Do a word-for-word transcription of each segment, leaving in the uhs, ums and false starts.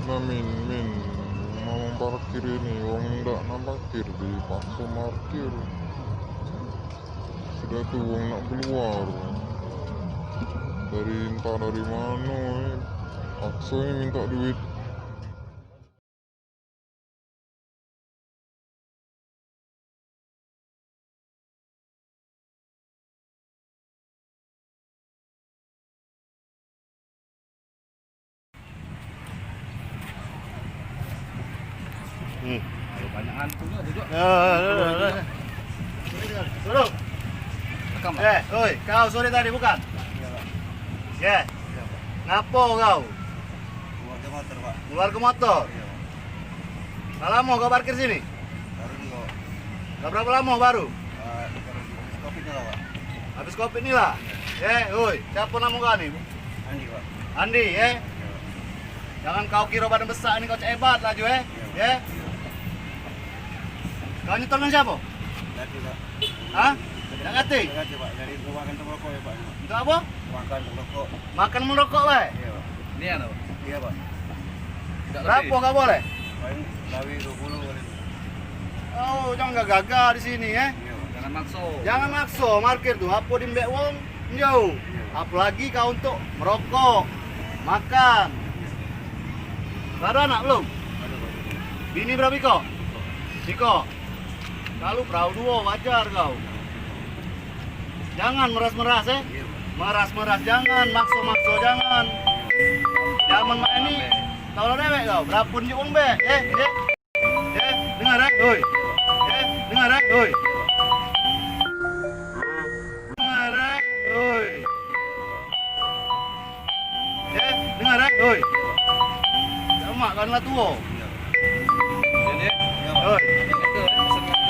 Nah, Min, Min, mamang parkir ini, wong ndak nak parkir, dipakso parkir. Sudah tu wong nak keluar dari, entah dari mano, eh. Pakso ini minta duit. Hmm. Ayo, banyak ngantuk juga, duduk. Ya, ya, ya, ya. Duduk. Rekam, Pak. Eh, oi, kau sore tadi bukan? Iya, Pak. Ya. Iya, Pak. Ngapo kau? Keluar ke motor, Pak. Keluar ke motor? Iya, Pak. Lah lamo kau parkir sini? Baru ni kok. Lah berapa lamo baru? Ah, baru habis covid ni lah, Pak. Habis covid ni lah? Eh, oi, siapo namo kau ni? Andi, Pak. Andi, eh? Jangan kau kiro badan besak ni kau cak hebat laju, eh? Iya. Eh? Kau nyetor dengan siapo? Ganti, Pak. Hah? Dak katek? Dak katek, Pak. Dari rumah kantong rokok ya, Pak. Untuk apo? Makan rokok. Makan merokok bae? Iya, Pak. Nian apo? Iya, Pak. Berapo kau boleh? Paling gawe dua puluh kali. Oh, jangan gagah-gagah di sini, eh. Iya, Pak. Jangan makso. Jangan makso, markir tu. Apo dimbek wong, njau. Iya, Pak. Apolagi kau untuk merokok, makan. Ado anak belum? Ado, Pak. Bini berapo iko? Iko. Kalu perahu duo, wajar kau. Jangan meras-meras, eh. Meras-meras jangan, makso-makso jangan. Zaman mak ini, tau lah dewek kau, berapo njuk wong be, eh, eh. Eh, dengar, eh, oi. Eh, dengar, eh, oi. Dengar, eh, oi. Eh, dengar, eh, oi. Mak kan lah tuo. Oi.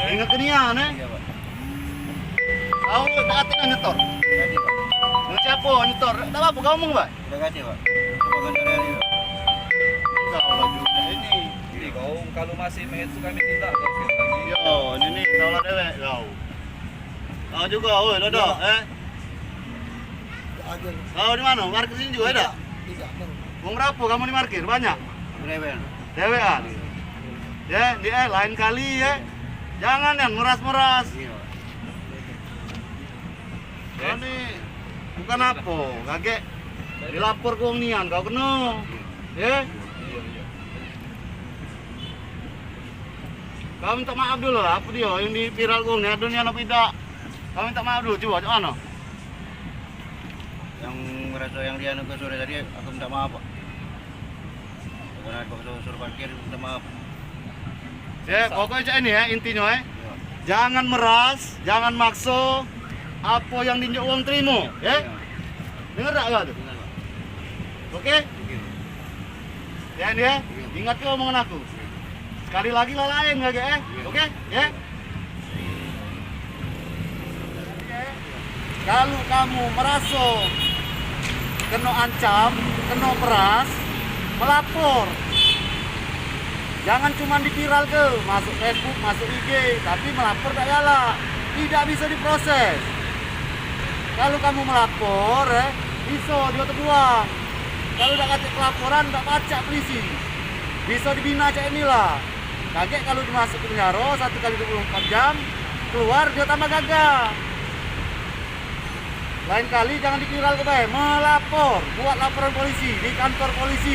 Ingat ke nian, eh. Kau dak katek nak nyetor? Dengan siapo nyetor? Dak apo-apo, kau omong bae. Dak katek, Pak. Kau lah jugo ini. Jadi kau kalu masih main tu kami tindak kau sekali lagi. Yo, ini ni, kau lah dewek kau. Kau jugo, oi, Dodo, eh. Kau di mano? Parkir sini jugo, dak? Tidak, Bang. Wong berapo kamu ni parkir? Banyak? Dewek. Dewekan? Ya, ni, eh, lain kali, ya. Jangan, yang meras-meras. Iya. Kau ni bukan apo, kagek dilapor ke wong nian, kau keno. Ya? Kau minta maaf dulu lah, apo dio yang di viral ke wong nian, ado nian apo idak? Kau minta maaf dulu, cubo, cak mano? Yang ngeraso yang dianu ke sore tadi, aku minta maaf, Pak. Karena dipaksa suruh parkir, minta maaf. Ya, pokoknyo cak ini ya, intinyo, eh. Iya. Jangan meras, jangan makso, apo yang dinjuk wong terimo, ya. Iya. Denger dak kau tu? Dengar, Pak. Oke? Oke. Ya, ini ya. Iya. Ingat ke omongan aku. Iya. Sekali lagi lah lain kagek, eh. Iya. Oke? Ya. Kalu kamu meraso keno ancam, keno peras, melapor. Jangan cuman diviralke, masuk Facebook, masuk I G, tapi melapor dak galak. Idak biso diproses. Kalu kamu melapor, eh, biso dio tebuang. Kalu dak katek pelaporan, dak pacak polisi. Biso dibina cak inilah. Kagek kalu dimasuk ke penjaro satu kali dua puluh empat jam, keluar dio tambah gagah. Lain kali jangan diviralke bae, melapor, buat laporan polisi di kantor polisi.